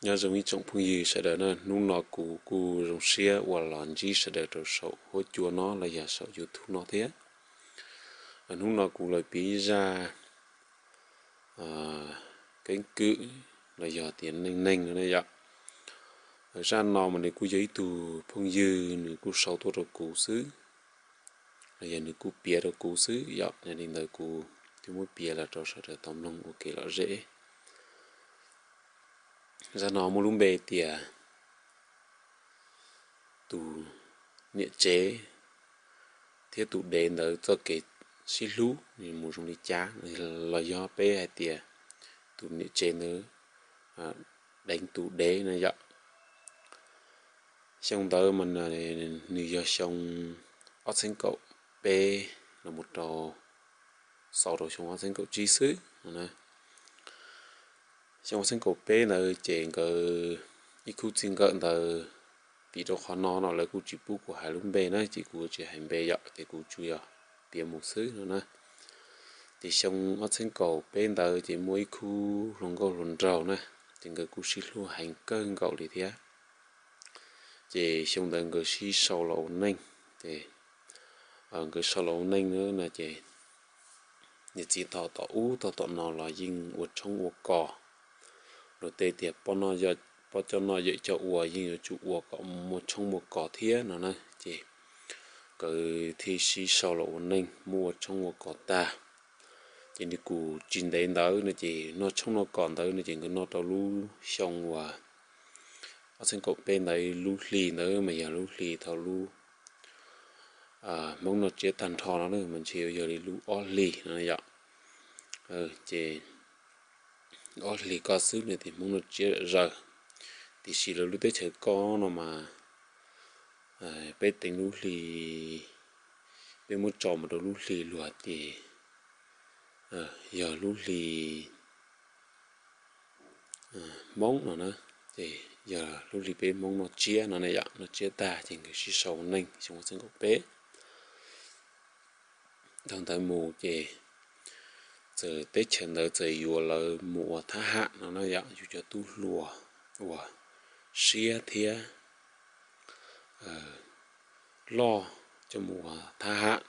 Nyob zoo ib tsoom phooj ywg sawv daws na, hnub no kuv kuj zoo siab uas los ntsib sawv daws rau saum huab cua no los yog saum YouTube no thiab. Hnub no kuv los piav ib zaj keeb kwm los yog tias neej neeg no ne yom. Zaj no mas nws kuj yog ib tug phooj ywg nws kuj sau tuaj rau kuv xwb, los yog nws kuj piav rau kuv xwb yom, yog li ntawd kuv thiaj muab piav los rau sawv daws tau mloog ua kev lom zem. Zaj no muaj lub npe tias tus niam tsev thiab tus dev ntawd txoj kev sib hlub mus zoo li cas, los yog peb hais tias tus niam tsev ntawd deev tus dev na yom. Xyoo ntawd mas nws yog xyoo ob txheeb kaum peb los mus rau xaus rau xyoo ob txheeb kaum tsib xwb no. Xyoo ob txheeb kaum peb ntawd ces nkawd ib khub txij nkawm ntawd, vim rau qhov no no lawv kuj tsis pub kuv hais lub npe na ces kuv tsis hais npe yom, ces kuv tsuas yog piav mus xwb no na. Ces xyoo ob txheeb kaum peb ntawd ces muaj ib khub hluas nkauj hluas nraug na, ces nkawd kuj sib hlub heev kawg nkaus li thiab. Ces xyoo ntawd nkawd sib sau los ua neej, ces nkawd sau los ua neej na ces niam txiv thaum tom ub thaum tom no los yeej ua tshoob ua kos. Luag tej tias poj coj noj yawm coj ua yeej yuav tsum ua kom muaj tshoob muaj kos thiab no na. Ces nkawd thiaj sib sau los ua neej muab ua tshoob ua kos tag. Ces nws kuj tsis ntev ntawd no ces noj tshoob noj kos ntawd no ces nkawd noj rau lub xyoo uas ob txheeb kaum peb ntawd lub hli ntawd mas yog lub hli thaum lub Hmoob noj tsiab tag nrho no mas ntshe yuav yog li lub ob hlis no yom. Ces ob hlis ko xwb no ces Hmoob noj tsiab zam zaws, tiam sis lawv lub teb chaws ko no mas peb teev lub hli, peb muab tso mus rau lub hli luag tias yog lub hli Hmoob no na, ces yog lub hli peb Hmoob noj tsiab no ne yom, noj tsiab tag ces nkawd sib sau ua neej xyoo ob txheeb kaum peb. Thaum ntawd mus ces txawm teb chaws ntawd txawm yuav lawv mus ua thab ham no na yom, yus cov tub hluas uas siab thiab loj coj mus ua thab ham,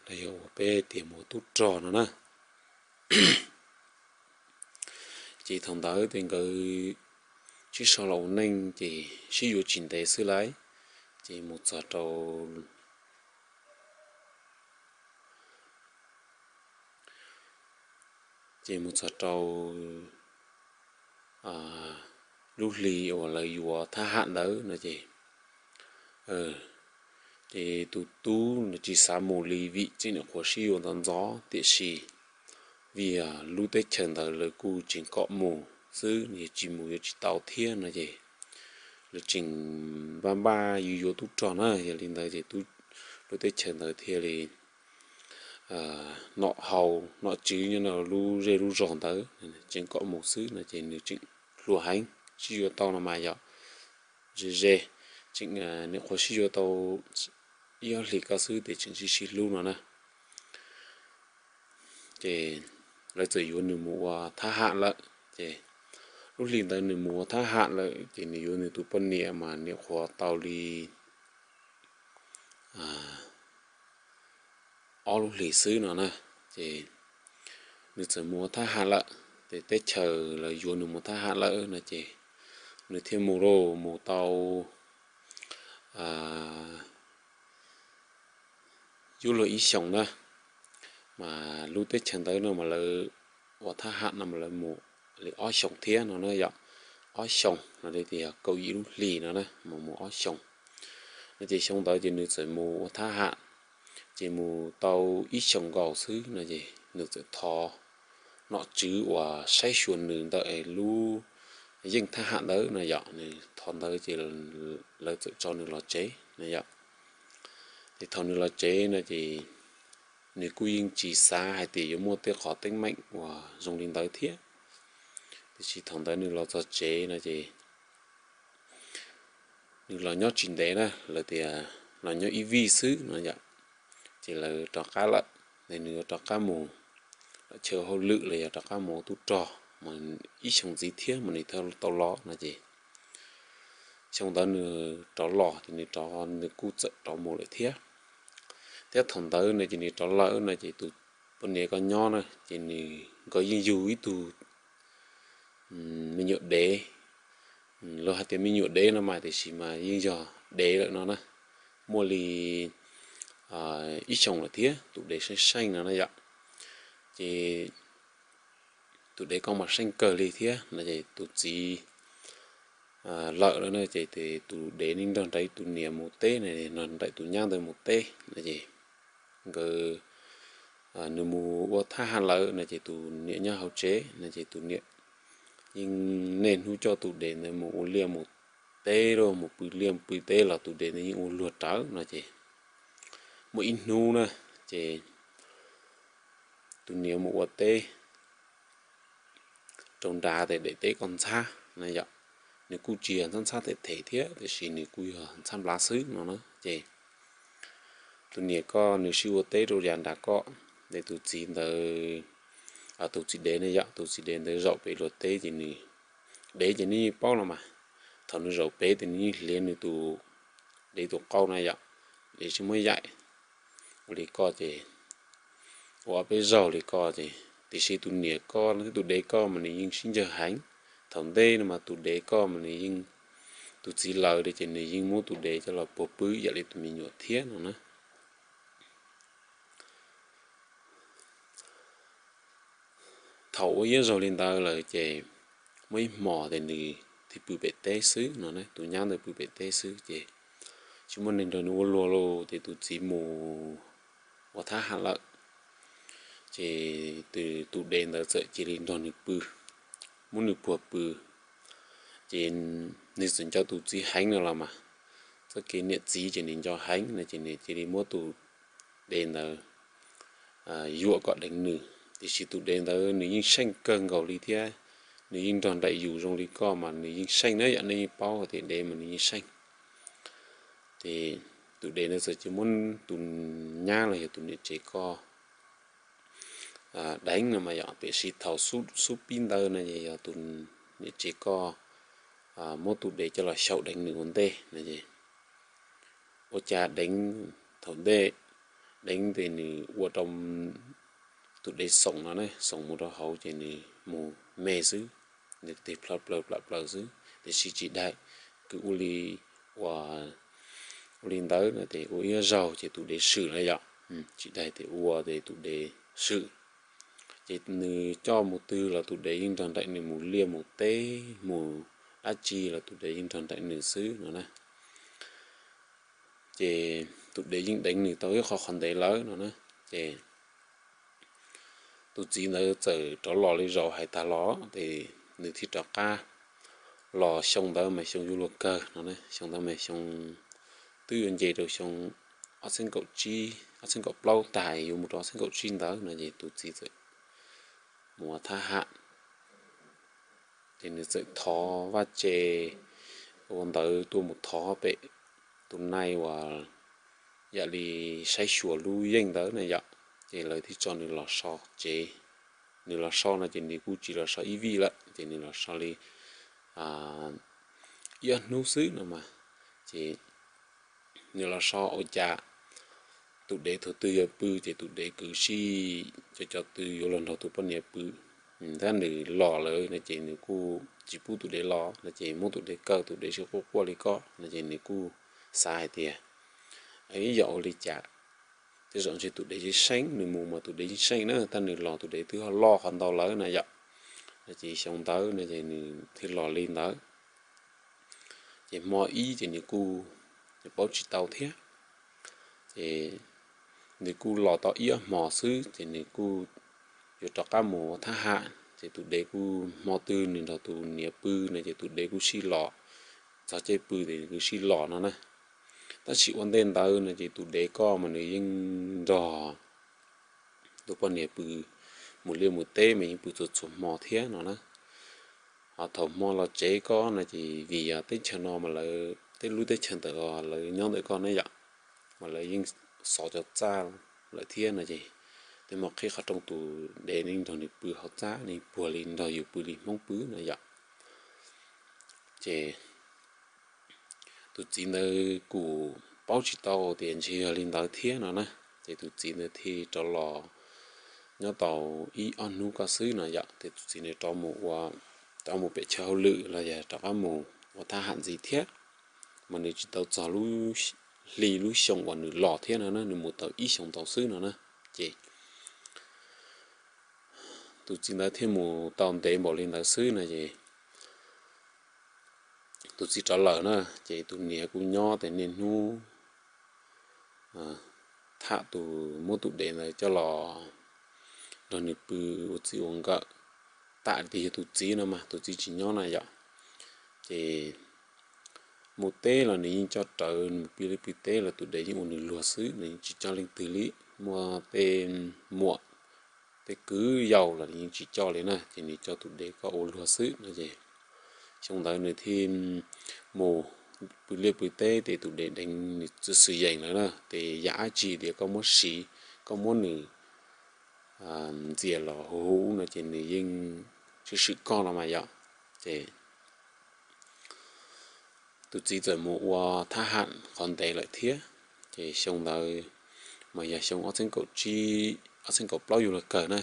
los yog uas peb tias mus ua tub rog no na. Ces thaum ntawd ces nkawd sib sau los ua neej ces sib yuav tsis ntev xwb lauj, ces mus txog rau ces mus txog rau lub hli uas lawv yuav thab ham ntawd no ces, ces tus tub nws tsis xav mus li vim tseem nyuam qhuav sib yuav ntxov ntxov, tiam sis vim lub teb chaws ntawd lawv kuj tseem kom mus xwb, nws tsis mus yuav tsis tau thiab no ces lawv tseem npaj npaj yuav yuav tub rog na. Yog li ntawd ces lub teb chaws ntawd thiaj li nom haus nom tswv nyob rau lub zej lub zog ntawd tseem kom mus xwb no ces nws tseem hluas heev, sib yuav tau no mas yog ze ze, tseem nyuam qhuav sib yuav tau ib ob hlis ko xwb ces tseem sib sib hlub no na. Ces lawv txawm yuav nws mus ua thab ham lawm ces lub hli ntawd nws mus ua thab ham lawm ces nws yuav nws tus poj niam mas nyuam qhuav tau li ob lub hlis xwb no na. Ces nws txawm mus ua thab ham lawm, ces teb chaws lawv yuav nws mus thab ham lawm no ces nws thiaj mus lauj, mus tau yuav luag ib xyoos na, mas lub teb chaws ntawd no mas lawv ua thab ham no mas lawv mus li ob xyoos thiab no na yom. Ob xyoos no li tias yog kaum yim lub hlis no na mas mus ob xyoos. No ces xyoo ntawd ces nws txawm mus ua thab ham, ces mus tau ib xyoos nkaus xwb no ces nws txawm thov nom tswv uas saib xyuas nws ntawm lub yeej thab ham ntawd no yom, nws thov ntawd ces lawv txawm tso nws los tsev no yom. Ces thaum nws los tsev no ces nws kuj yeej tsis xav hais tias yuav muaj tej qhov teeb meem uas zoo li ntawd thiab. Tiam sis thaum ntawd nws los txog tsev no ces nws los nyob tsis ntev na, lawv tias los nyob ib vij xwb no yom, ces lawv rov qab lawm, nws yuav rov qab mus lawm chaw hauj lwm los yog rov qab mus ua tub rog mus ib xyoo ntxiv thiab mas nws thiaj tau los no ces xyoo ntawd nws rov los ces nws rov, nws kuj txawm rov mus lawm thiab. Thiab thaum ntawd no ces nws rov lawm no ces tus poj niam ko nyob na ces nws, nkawd yeej yug ib tug me nyuam dev. Luag hais tias me nyuam dev no mas tiam sis mas yeej yog dev lawm no na, muaj li ib xyoos lawm thiab, tus dev seej seej no na yom. Ces tus dev ko mas seej kawg li thiab no ces tus txiv lawm lawm no ces tus dev yeej nrog nraim tus niam mus teb, nrog nraim tus nyab ntawd mus teb no ces nkawd, nws mus ua thab ham lawm no ces tus niam nyob hauv tsev no ces tus niam yeej niaj hnub coj tus dev ntawd mus ua liaj mus teb los mus pw liaj pw teb los tus dev ntawd yeej ua luag rawv no ces muaj ib hnub na ces tus niam mus ua teb rau nrad ces daim teb ko ntxhab na yom, nws kuj tsis yog ntxhab ntxhab them them thiab tiam sis nws kuj yog ntxhab nplab xwb no na ces tus niam ko nws sib ua teb rau yav nrad ko, ces tus txiv ntawd, tus txiv dev ne yom, tus txiv dev ntawd zaum pem luag teb ces nws, dev ces nws yeej paub los mas, thaum nws zaum pem ces nws yeej hliav nws tus dev tus qau na yom, dev tsis muaj yaim. Ua li ko ces ua ob peb zaug li ko ces tiam sis tus niam ko thiab tus dev ko mas nws yeej sib ncawg heev. Thaum ntej no mas tus dev ko mas nws yeej, tus txiv lawm li ces nws yeej muab tus dev coj los puag pw ib yam li tus me nyuam thiab no na. Thaum ua ib zaug li ntawd lawm ces muaj ib hmos ces nws thiaj pw pem teb xwb no, tus nyab ntawd pw pem teb xwb ces tsis muaj neeg nrog nws ua luag li ces tus txiv mus ua thab ham lawm. Ces tus dev ntawd txawm cia li nrog nws pw, muab nws puag pw. Ces nws txawm nco tus txiv heev no los mas, txoj kev niam txiv ces nws nco heev no ces nws cia li muab tus dev ntawd yuam kom deev nws. Tiam sis tus dev ntawd nws yeej seej kawg nkaus li thiab, nws yeej nrog nraim yus zoo li koj mas nws yeej seej na yom, nej yeej paub tias dev mas nws yeej seej. Ces tus dev ntawd txawm cia muab tus nyab los yog tus niam tsev ko deev no mas yom, tiam sis thaum xub pib ntawd no ces yog tus niam tsev ko muab tus dev coj los xyaum deev nws ua ntej no es ua cas deev, thaum ntej deev ces nws ua rau tus dev xoom no ne, xoom mus rau hauv ces nws mus me xwb, nws tig plhaw plaws plam plaws xwb tiam sis tsis daig, kwv ua li, ua, ua li ntawd no ces ua ib zaug ces tus dev swm na yom, tsis daig ces ua ces tus dev swm. Ces nws coj mus twg los tus dev yeej nrog nraim nws, mus liaj mus teb mus dab tsi los tus dev yeej nrog nraim nws xwb no na. Ces tus dev yeej deev nws tau ib qho qhov ntev lawm no na. Ces tus txiv ntawd txawm rov los li zaum hais tas los ces nws thiaj rov qab los. Xyoo ntawd mas xyoo yuav luag kawg no, xyoo ntawd mas xyoo twb yuav nce rau xyoo ob txhiab kaum tsib, ob txhiab kaum plaub tag yuav mus rau ob txhiab kaum tsib ntawd no ces tus txiv txawm mus ua thab ham. Ces nws txawm thov vaj tse ua ntawv tuaj mus thov pem tus nai uas yam li saib xyuas lub yeej ntawd na yom, ces lawv thiaj tso nws los so tsev. Nws los so no ces nws kuj tsis los so ib vij lawm, ces nws los so li ib ob hnub xwb no mas. Ces nws los so ua cas tus dev thaum twg yuav pw ces tus dev kwv sij, cov cov twg yuav los nrog tus poj niam pw. Tab nws los lawm no ces nws kuj tsis pub tus dev los no ces muab tus dev kaw, tus dev sib quaj quaj li ko no ces nws kuj xav hais tias ib yam ua li cas, tej zaum ntshe tus dev yeej seej, nws mus mas tus dev yeej seej na, tab nws los tus dev twb ho loj qhov ntau lawm na yom. No ces xyoo ntawd no ces nws thiaj los li ntawd. Ces hmo ib ces nws kuj paub tsis tau thiab. Ces nws kuj los tau ib ob hmos xwb ces nws kuj yuav rov qab mus ua thab ham, ces tus dev kuj hmo twg nws nrog tus niam pw no ces tus dev kuj sij los, txog caij pw ces nws kuj sij los no na. Tab sis ua ntej ntawd no ces tus dev ko mas nws yeej nrog tus poj niam pw, mus liaj mus teb mas yeej pw txhua txhua hmo thiab no na. Ho thaum hmo los tsev ko no ces vim yog teb chaws no mas lawv, tej lub teb chaws ntawd lawv nyob ntawm ko na yom, mas lawv yeej xov cov txaj lawm thiab no ces tej mov qhib qhov rooj, tus dev yeej nrog nws pw hauv txaj, nws puag li nrog yus pw li Hmoob pw no yom. Ces tus txiv ntawd kuj paub tsis tau tias ntshe yog li ntawd thiab no na. Ces tus txiv ntawd thiaj rov los nyob tau ib ob hnub ko xwb no yom, ces tus txiv ntawd rov mus ua, rov mus pem chaw hauj lwm los yog rov qab mus ua thab ham ntxiv thiab. Mas nws tsis tau txog lub hli lub xyoo uas nws los thiab no na, nws mus tau ib xyoo ntau xwb no na. Ces tus txiv ntawd thiaj mus tau ntev npaum li ntawd xwb no ces tus txiv rov lawm na, ces tus niam kuj nyob ces niaj hnub tham tus, muab tus dev ntawd coj los nrog nws pw ua txij ua nkawm. Tam tias yog tus txiv no mas tus txiv tsis nyob na yom. Ces mus teb los nws yeej coj rawv, nws pw liaj pw teb los tus dev yeej ua nws luag xwb, nws yeej tsis coj leej twg li. Muaj tej muam tej kwv yau los nws yeej tsis coj li na, ces nws coj tus dev ko ua luag xwb no ces xyoo ntawd nws thiaj mus pw liaj pw teb ces tus dev deev nws txwj xwm yees lawm na, ces yam dab tsi tias koj muab siv, koj muab nws ntxias los hu hu no ces nws yeej tshwm sim koj no mas yom. Ces tus txiv txawm mus ua thab ham qhov ntev lawm thiab. Ces xyoo ntawd mas yog xyoo ob txheeb kaum tsib, ob txheeb kaum plaub yuav luag kawg na,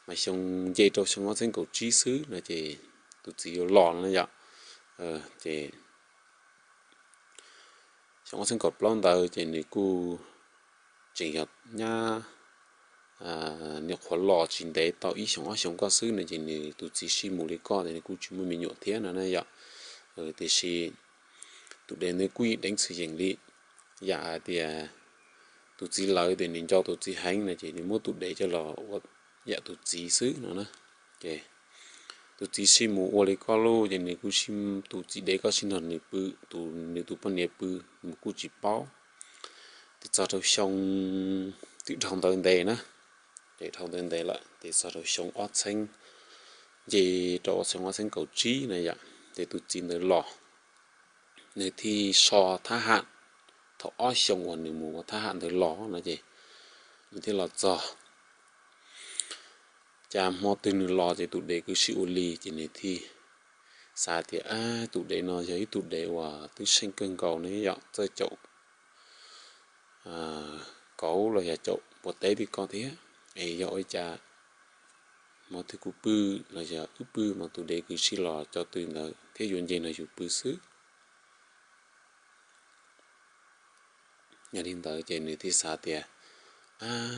mas xyoo nce rau xyoo ob txheeb kaum tsib xwb no ces tus txiv yuav los no yom. Ces xyoo ob txheeb kaum plaub ntawd ces nws kuj tseem yog nyab, nyuam qhuav los tsis ntev tau ib xyoos ob xyoos ko xwb no ces nws tus txiv sij mus li ko ces nws kuj tsis muaj me nyuam thiab no na yom. Tiam sis tus dev nws kuj yeej deev txwj yees li, yam hais tias tus txiv lawv tias nws nco tus txiv heev no ces nws muab tus dev coj los ua yam tus txiv xwb no na. Ces tus txiv sij mus ua li ko lauj ces nws kuj, tus txiv dev ko sij nrog nws pw, tus, nws tus poj niam pw, nws kuj tsis paub. Ces txog rau xyoo twb dhau ntawd ntev na, ces dhau ntawd ntev lawm ces txog rau xyoo ob txheeb, nce rau xyoo ob txheeb kaum tsib na yom, ces tus txiv ntawd los, nws thiaj so thab ham. Thaum ob xyoos uas nws mus ua thab ham ntawd los no ces nws thiaj los txog. Cas hmo twg nws los ces tus dev kuj sij ua li, ces nws thiaj xav tias tus dev no yog ib tug dev uas twb seej kawg nkaus ne yom, txawj caum kauv los yog caum puas teb li ko thiab. Es yog ua cas hmo twg kuv pw los yog wb pw mas tus dev kuj sij los co tw ntawd thiab yuav nce nrog yus pw xwb. Yog li ntawd ces nws thiaj xav tias,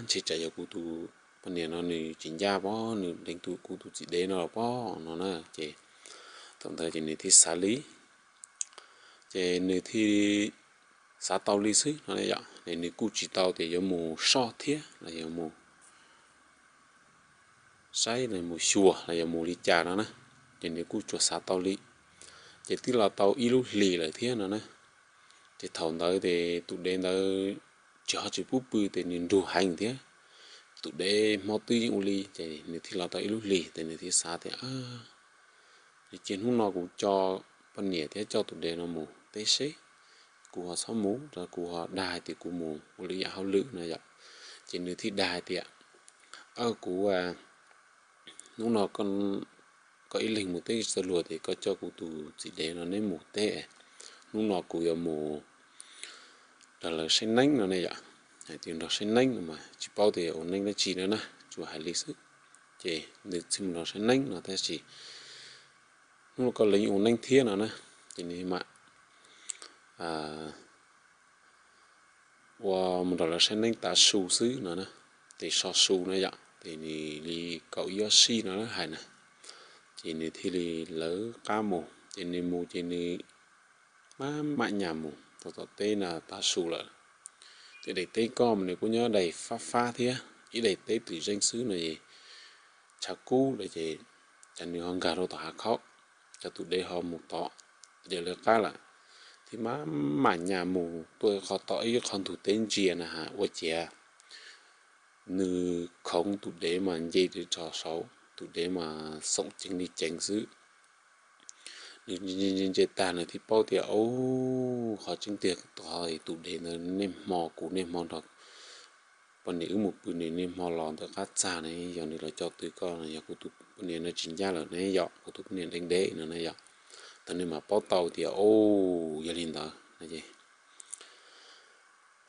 ntshe tsam yog kuv tus poj niam no nws tsis ncaj pob, nws deev tus, kuv tus txiv dev no los pob no na. Ces thaum ntawd ces nws thiaj xav li, ces nws thiaj xav tau li xwb no yom. Nws kuj tsis tau tias yuav mus soj thiab los yog mus saib los mus xyuas los yog mus li cas no na, ces nws kuj tsuas xav tau li. Ces twb los tau ib lub hlis lawm thiab no na. Ces thaum ntawd ces tus dev ntawd tsis ho tsis pub pw ces nws nrug heev thiab. Tus dev hmo twg yeej ua li, ces nws thiaj los tau ib lub hlis ces nws thiaj xav tias, nws cia hnub no kuv coj poj niam thiab coj tus dev no mus teb seb, kuv ho txhob mus rau, kuv ho dag hais tias kuv mus ua lwm yam hauj lwm no yom. Ces nws thiaj dag hais tias, kuv, hnub no koj ib leeg mus teb txawj luag ces koj coj kuv tus txiv dev no neb mus teb. Hnub no kuv yuav mus nrog lawv saib neeb no ne yom. Hais tias nrog saib neeb no mas tsis paub tias ua neeb dab tsi no na, tsuas hais li xwb. Ces nws thiaj mus nrog saib neeb no tab sis hnub no koj lawv yeej ua neeb thiab no na. Ces nws mam ua mus nrog lawv saib neeb tav su xwb no na. Ces so su no yom, ces nws li kaum ib ob sij no hais na, ces nws thiaj li lawv qab mus. Ces nws mus ces nws maj mam nyas mus tau tom teb no tav su lawm. Ces daim teb koj mas nws kuj nyob daim fab fab thiab, ib daim teb twm zeej xwb no es tshav kub lawm ces cas nws ho nkag rau tom hav khaub, cov tus dev ho mus tod, tus dev lawv qab lawm. Thiab maj mam nyas mus tuaj qhov tom ib qho ntug teb ntsia na has ua ciav nws khoov tus dev mas nce rau saud, tus dev mas xoom ceev li ceev xwb. Nws ntsia ntsia tag nws thiaj paub tias, qhov tseeb tiag tus dev ntawd niaj hmo kuv niaj hmo nrog poj niam wb mus pw nws niaj hmo los ntawm qab txag ne, yog nws los coj twg koj no, yog kuv tus poj niam no tsis ncaj lawm ne, yog kuv tus poj niam deev deb no ne yom. Thaum nws mam paub tau tias, o, yog li ntawd no es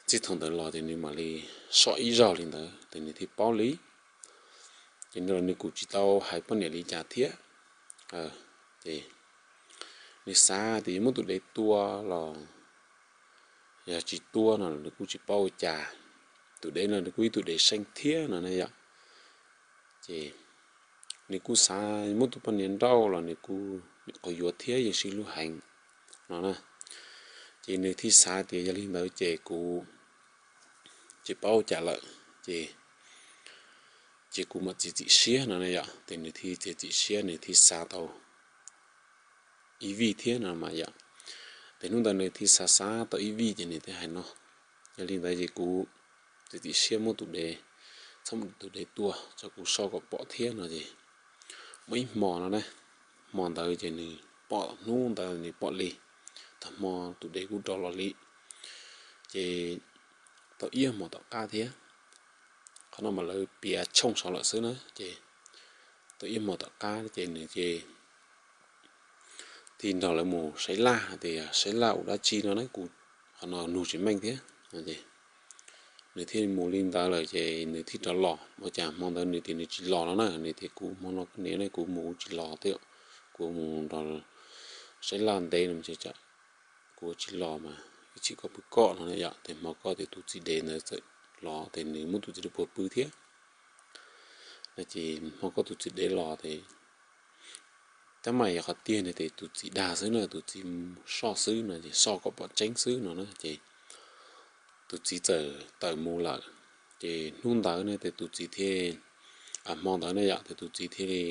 txij thaum ntawd los ces nws mam li soj ib zaug li ntawd ces nws thiaj paub li. Ces nws los nws kuj tsis tau hais poj niam li cas thiab. Ces nws xav tias yuav muab tus dev tua los yog tsis tua no nws kuj tsis paub ua cas. Tus dev no nws kuj ib tug dev seej thiab no ne yom. Ces nws kuj xav muab tus poj niam nrauj los nws kuj nyuam qhuav yuav thiab yeej sib hlub heev no na. Ces nws thiaj xav tias yog li ntawd ces kuv tsis paub cas lawm ces, ces kuv mam txiav txim siab no na yom. Ces nws thiaj txiav txim siab nws thiaj xav tau ib vij thiab no mas yom. Ces hnub ntawd nws thiaj xav xav tau ib vij ces nws thiaj hais no, yog li ntawd ces kuv txiav txim siab muab tus dev, txhob muab tus dev tua, tso kuv soj kom pom thiab no ces muaj ib hmo no na, hmo ntawd ces nws pom, hnub ntawd nws pom li, tag hmo tus dev kuj rov los li. Ces tau ib hmo tom qab thiab, qhov no mas lawv piav tshooj saud lawm xwb na ces tau ib hmo tom qab ces nws ces thiaj nrog lawv mus saib laj tias saib laj ua dab tsi no na, kuv qhov no nug tsis meej thiab. Nws thiaj mus li ntawd lawm ces nws thiaj rov los, ua cas hmo ntawd nws tias nws tsis los no na, nws tias kuv hmo no niam ne kuv mus kuv tsis los thiab, kuv mus nrog saib laj ntev no kuv tsis los mas ib chim koj pw koj no yom. Ces hmo koj tias tus txiv dev ntawd txawm los ces nws muab tus txiv dev puag pw thiab no ces hmo koj tus txiv dev los ces tab mas yog qhov tiag no ces tus txiv dag xwb na, tus txiv soj xwb no ces soj kom pom tseeb xwb no na ces tus txiv txawm tawm mus lawm. Ces hnub ntawd ne ces tus txiv thiaj, hmo ntawd ne yom, ces tus txiv thiaj li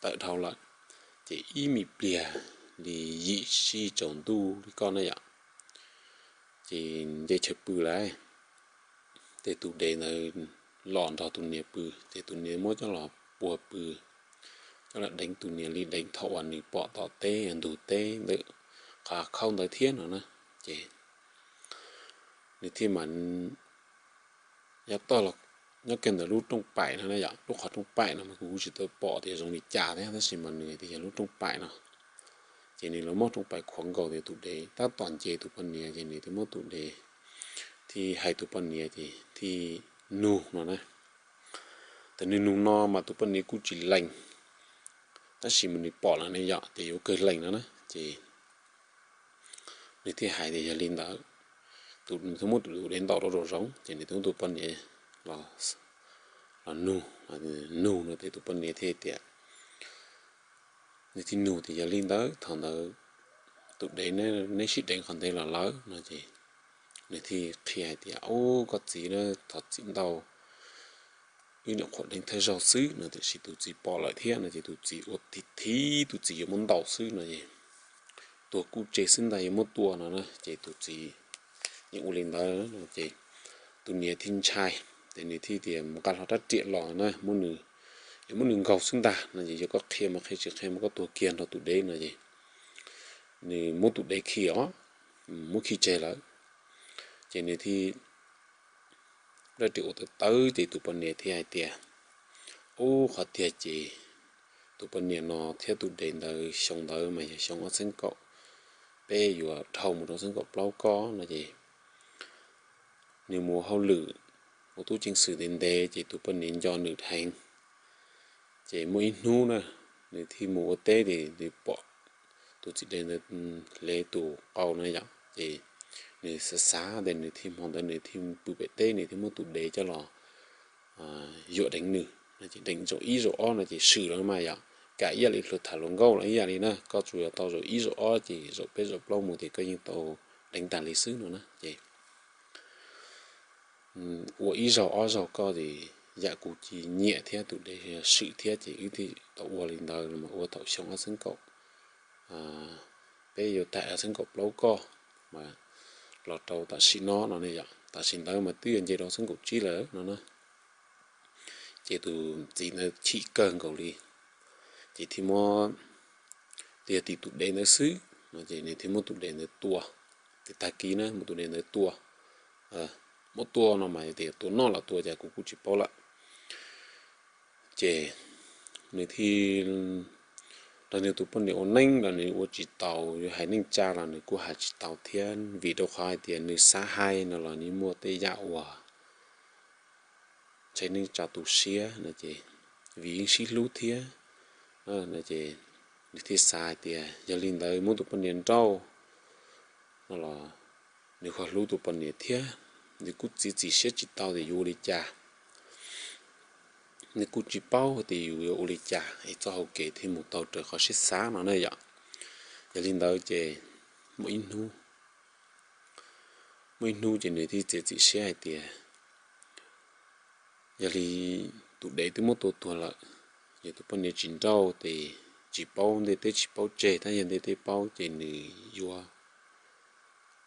tawm dhau lawm. Ces ib me pliag li yim sij tsaus ntuj li koj ne yom, ces nce chaw pw lawm. Ces tus dev ntawd los nrog tus niam pw ces tus niam muab coj los puag pw, coj los deev tus niam li deev thaum uas nws pom tom teb ntug teb ntawm qhov khauj ntawd thiab no na. Ces nws thiaj mam yav toj los nyob kiag ntawm lub rooj paim no na yom. Lub qhov rooj paim no mas kuv kuj tsis tau pom tias zoo li cas thiab tab sis mas nws tias yog lub rooj paim no. Ces nws los muab rooj paim khuam nkaus tias tus dev tab tom nce tus poj niam ces nws thiaj muab tus dev thiaj hais tus poj niam ces thiaj nug no na. Ces nws nug no mas tus poj niam kuj tsis lees, tab sis mas nws pom lawm ne yom ces yuav kawg lees no na. Ces nws thiaj hais tias yog li ntawd, tus, nws thiaj muab tus dev ntaus rau zoov zoov ces nws thiaj muab tus poj niam los nug, nug no ces tus poj niam thiaj tias, nws thiaj nug tias yog li ntawd thaum ntawd tus dev neb sib deev qhov ntev los lawm no ces nws thiaj qhia hais tias, ub, koj txiv na, thov txim ntau, wb nyuam qhuav deev thawj zaug xwb no, tiam sis tus txiv pom lawm thiab no ces tus txiv ua thiv thiv, tus txiv yuav muab ntaus xwb no es tuag kuj tseg xwb ntag, yuav muab tua no na ces tus txiv yeej ua li ntawd no ces tus niam thiaj ntshai, ces nws thiaj tias mus nqa hlo rab riam los na, muab nws, yuav muab nws nkaug xwb ntag no ces yog koj qhia mas qhia, tsis qhia mas koj tuag kiag nrog tus dev no ces nws muab tus dev khi os, muab khi tseg lawm. Ces nws thiaj rab riam ua tawv tawv ces tus poj niam thiaj hais tias, ub, qhov tiag ces tus poj niam no thiab tus dev ntawd xyoo ntawd mas yog xyoo ob txhiab kaum peb yuav dhau mus rau ob txhiab kaum plaub ko no ces nws mus ua hauj lwm ua tub ceev xwm ntev ntev ces tus poj niam nco nws dheev. Ces muaj ib hnub na, nws thiaj mus ua teb ces nws pom tus txiv dev ntawd hle tus qau no yom, ces nws xav xav tias nws thiaj, hmo ntawd nws thiaj pw pem teb, nws thiaj muab tus dev coj los yuam deev nws no ces deev zaum ib zaum ob no ces swm los mas yom, kam ib yam li luag tham hluas nkauj los ib yam li na, koj tsuas yog tau zaum ib zaum ob ces zaum peb zaum plaub mus ces koj yeej tau deev tag li xwb no na ces ua ib zaug ob zaug koj ces yam kuv tsis nyiam thiab tus dev swm thiab ces wb thiaj tau ua li ntawd los mas ua thaum xyoo ob txhiab kaum peb yuav tag ob txhiab kaum plaub ko mas los rau tam sim no no ne yom, tam sim ntawd mas twb yuav nce rau ob txhiab kaum tsib lawm no na. Ces tus txiv ntawd chim kawg nkaus li, ces thiaj muab, tias tim tus dev ntawd xwb no ces nws thiaj muab tus dev ntawd tua. Ces tag kis na muab tus dev ntawd tua, muab tua no mas tias tua noj los tua cas kuv kuj tsis paub lawm. Ces nws thiaj nrog nws tus poj niam ua neeb los nws ua tsis taus, yuav hais neej tsa los nws kuj hais tsis tau thiab, vim rau qhov hais tias nws xav hais no los nws muaj tej yam uas ntshai neej tsa tu siab no ces, vim yeej sib hlub thiab no ces nws thiaj xav hais tias yog li ntawd muab tus poj niam nrauj no los nws ho hlub tus poj niam thiab, nws kuj txiav txim siab tsis tau tias yuav ua li cas. Nws kuj tsis paub tias yus yuav ua li cas es txoj hau kev thiaj mus tau raws qhov siab xav no na yom. Yog li ntawd ces muaj ib hnub, muaj ib hnub ces nws thiaj txiav txim siab hais tias yog li tus dev twb muab tua tuag lawm, yog tus poj niam tsis nrauj ces tsis paub ntiaj teb tsis paub tseg, tab yog ntiaj teb paub ces nws yuav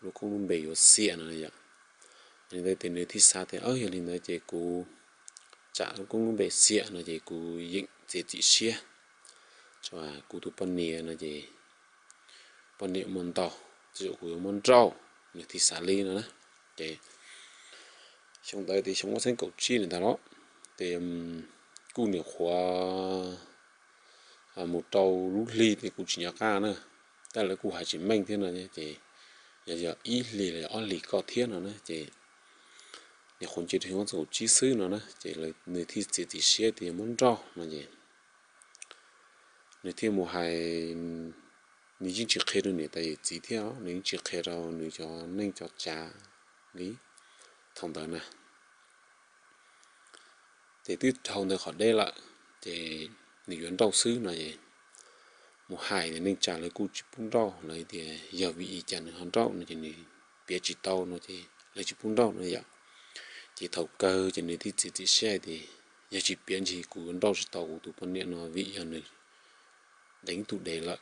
lub koob lub npe yuav xiam no yom. Yog li ntawd ces nws thiaj xav tias yog li ntawd ces kuv tsam lub koob lub npe xiam no ces kuv yeem txiav txim siab, kuv tus poj niam no ces poj niam muaj ntau, tsis yog kuv yuav muab nrauj, nws thiaj xav li no na. Ces xyoo ntawd ces xyoo ob txhiab kaum tsib ntawd los ces kuj nyuam qhuav mus rau lub hli ces kuj tsis nco qab na, tab lawv kuj hais tsis meej thiab no ces yog ib hlis los ob hlis kom thiab no na ces nyuam qhuav nce rau xyoo ob txhiab kaum tsib xwb no na ces nws thiaj txiav txim siab tias muab nrauj no ces nws thiaj mus hais, nws yeej tsis qhia rau niam tais yawm txiv thiab, nws yeej tsis qhia rau nws cov neej cov tsav li thaum ntawd na. Ces twb dhau ntawd qhov deb lawm ces nws yuav nrauj xwb no es mus hais neej tsa lawv kuj tsis pub nrauj, lawv tias yog vim li cas nws ho nrauj no ces nws piav tsis tau no ces lawv tsis pub nrauj no yom. Ces thaum kawg ces nws thiaj txiav txim siab hais tias yog tsis piav ntsis kuv yuav nrauj tsis tau kuv tus poj niam no vim yog nws deev tus dev lawm.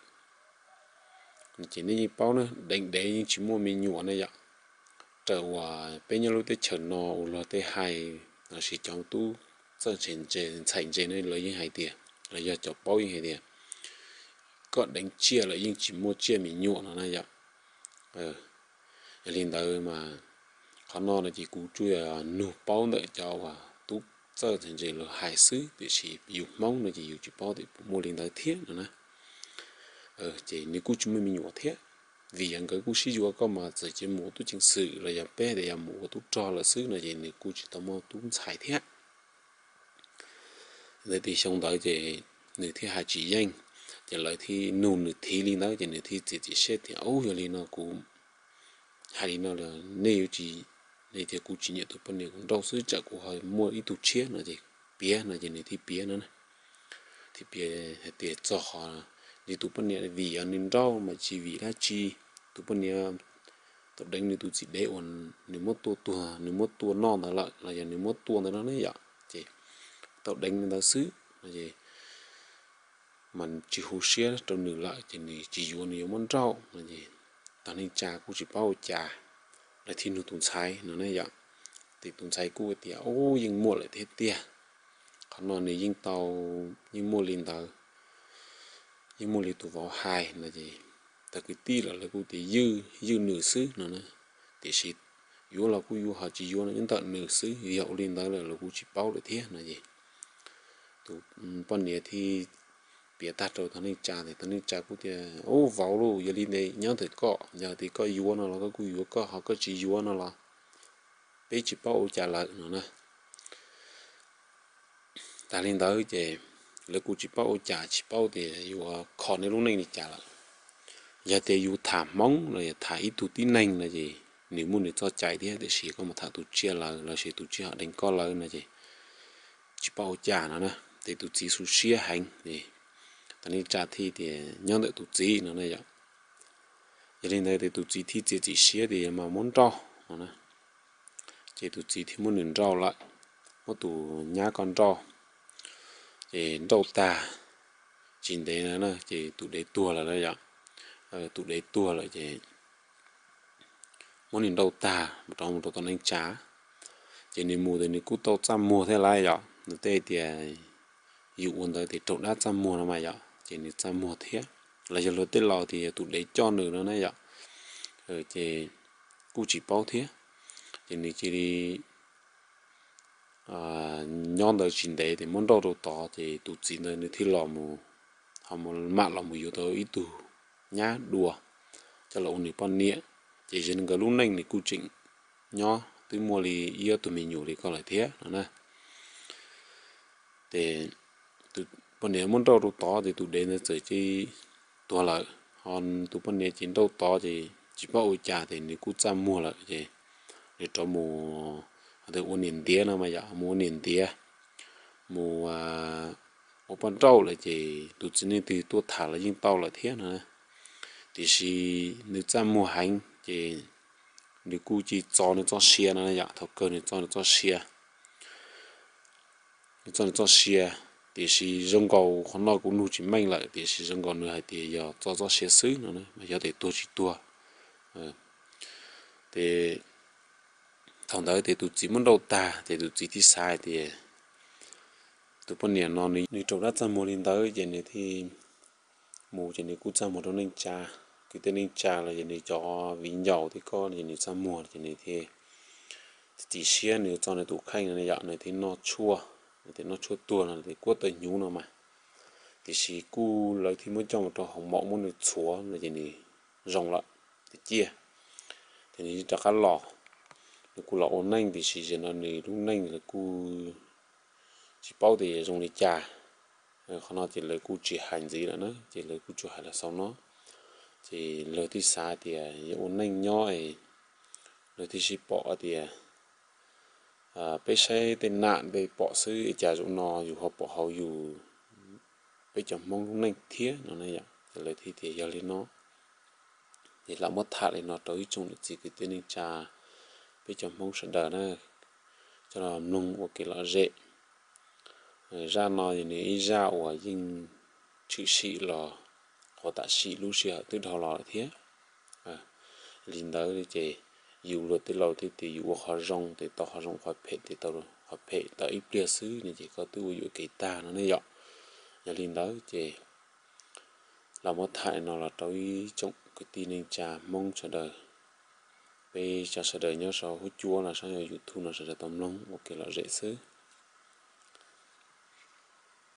Ces nej yeej paub na, deev dev yeej tsis muaj me nyuam na yom. Raws uas peb nyob lub teb chaws no uas luag tej hais, los sis cov tub txawj ntxhais ntse na lawv yeej hais tias, los yog cov paub yeej hais tias koj deev tsiaj lawm yeej tsis muaj tsiaj me nyuam no na yom. Yog li ntawd mas qhov no no ces kuv tsuas yog nug paub ntawm cov uas tub txawj ntxhais ntse lawv hais xwb, tiam sis yus Hmoob no ces yus tsis paub tias puas muaj li ntawd thiab no na. Ces nws kuj tsis muaj me nyuam thiab, vim yog nkawd kuj sib yuav, koj mas txawm cia mus ua tub ceev xwm los yog peb tias yog mus ua tub rog lawm xwb no ces nws kuj tsis tau muaj tub ntxhais thiab. Ntawd ces xyoo ntawd ces nws thiaj hais tsis yeej, ces lawv thiaj nug nws thiv li ntawd ces nws thiaj txiav txim siab tias ub, yog li no kuv hais li no los nej yuav tsis, nej tias kuv tsis nyiam tus poj niam kuv nrauj xwb tsam kuv ho muaj ib tug tshiab no ces piav no ces nws thiaj piav no na. Thiaj piav hais tias txog qhov nws tus poj niam vim yog nws nrauj mas tsis vim dab tsi, tus poj niam tau deev nws tus txiv dev uas nws muab tua tuag, nws muab tua noj ntawd lawm los yog nws muab tua ntawd no ne yom, ces tau deev li ntawd xwb no ces mas tsis hu siab rau nws lawm ces nws tsis yuav, nws yuav muab nrauj no ces tag neej tsa kuj tsis paub ua cas, lawv thiaj nug tus ntxhais no ne yom. Ces tus ntxhais kuj tias ub, yeej muaj lawm thiab tiag, qhov no nws yeej tau, yeej muaj li ntawd, yeej muaj li tus vauv hais no ces tag kwv tij lawm lawv kuj tias ywj, ywj nws xwb no na, tiam sis yuav los kuj yuav, ho tsis yuav no nyob ntawm nws xwb, yog ua li ntawd lawm los kuj tsis paub lawm thiab no ces tus poj niam thiaj piav tag rau tag neej tsa, tag neej tsa kuj tias ub, vauv lauj, yog li ntawd nyob ntawm koj, yog tias koj yuav no los koj kuj yuav koj, ho koj tsis yuav no los peb tsis paub ua cas lawm no na. Tas li ntawd ces lawv kuj tsis paub ua cas, tsis paub tias yuav kho nej lub neej li cas lawm. Yog tias yus tham Hmoob los yog tham ib tug tib neeg no ces nws muaj nws txoj cai thiab, tiam sis koj mus tham tus tsiaj lawm los sis tus tsiaj ho deev koj lawm no ces tsis paub ua cas no na. Ces tus txiv xu siab heev, tag neej tsa thiaj tias nyob ntawm tus txiv no na yom. Yog li ntawd ces tus txiv thiaj txiav txim siab tias mas muab nrauj no na. Ces tus txiv thiaj muab nws nrauj lawm, muab tus nyab ko nrauj. Ces nrauj tag tsis ntev na ces tus dev tuag lawm yom. Tus dev tuag lawm ces muab nws nrauj tag rov mus rau tom neej tsa. Ces nws mus ces nws kuj tau txaj muag thiab lawm yom, nws tej tias yus ua ntawd tias raug dab txaj muag no mas yom, ces nws txaj muag thiab. Los yog luag tej laus tias yog tus dev coj nws no na yom. Ces kuj tsis paub thiab. Ces nws cia li nyob ntawd tsis ntev ces muab nrauj rau tod ces tus txiv ntawd nws thiaj los mus, ho mam los mus yuav tau ib tug nyab dua coj los ua nws poj niam. Ces yog nkawd lub neej nws kuj tseem nyob twb muaj li ib ob tug me nyuam li ko lawm thiab no na. Ces tus poj niam muab nrauj rau tod ces tus dev ntawd txawm cia li tuag lawm, ho tus poj niam ces nrauj tod ces tsis paub ua cas ces nws kuj txaj muag lawm ces nws rov mus ua niam ntiav no mas yog mus ua niam ntiav, mus ua poj nrauj lawm ces tus txiv neej twg tuaj tham los yeej tau lawm thiab no. Tiam sis nws txaj muag heev ces nws kuj cia li txo nws txoj sia no yom, thaum kawg nws txo nws txoj sia nws txo nws txoj sia. Tiam sis zoo nkaus qhov no kuv nug tsis meej lawm, tiam sis zoo nkaus nws hais tias yog txo txoj sia xwb no, mas yog tias tuag tsis tuag. Ces thaum ntawd ces tus txiv muab nrauj tag ces tus txiv thiaj xav hais tias tus poj niam no nws raug dab txaj muag li ntawd ces nws thiaj mus ces nws kuj txaj muag rau neej tsa, kwv tij neej tsa los yog nws cov viv ncaus thiab ko ces nws txaj muag ces nws thiaj txiav txim siab nws txo nws tus kheej no yom, nws thiaj noj tshuaj, nws thiaj noj tshuaj tuag no ces kuaj tawm hnyuv no mas. Tiam sis kuj lawv thiaj muab coj mus rau hoo maum muab nws txhuav no ces nws zoo lawm, nws ciaj. Ces nws rov qab los, nws kuj los ua neej tiam sis zaum no nws lub neej lawv kuj tsis paub tias zoo li cas. Qhov no ces lawv kuj tsis hais ntxiv lawm na, ces lawv kuj tsuas hais los xaus no. Ces lawv thiaj xav tias yog ua neej nyob, lawv thiaj sib pom tias peb saib tej nam tej pom xwb es cas zaum no yus ho pom hauv yus, peb cov Hmoob lub neej thiab no na yom. Ces lawv thiaj tias yog li no, ces lam muab tham li no rau ib tsoom niam txiv kwv tij neej tsa, peb cov Hmoob sawv daws na, coj los mloog ua kev lom zem. Zaj no yog nws ib zaj uas yeej tshwm sim los qhov tam sim lub sij hawm twb dhau los lawm thiab. Li ntawd ces yus luag tej laus thiaj tias yus ua qhov zoo ces tau qhov zoo, qhov phem ces tau qhov phem, tau ib pliag xwb no ces koj twb ua yuam kev tag no ne yom. Yog li ntawd ces los muab tham no los rau ib tsoom kwv tij neej tsa Hmoob sawv daws, peb cov sawv daws nyob saum huab cua los saum YouTube no sawv daws tau mloog ua kev lom zem xwb.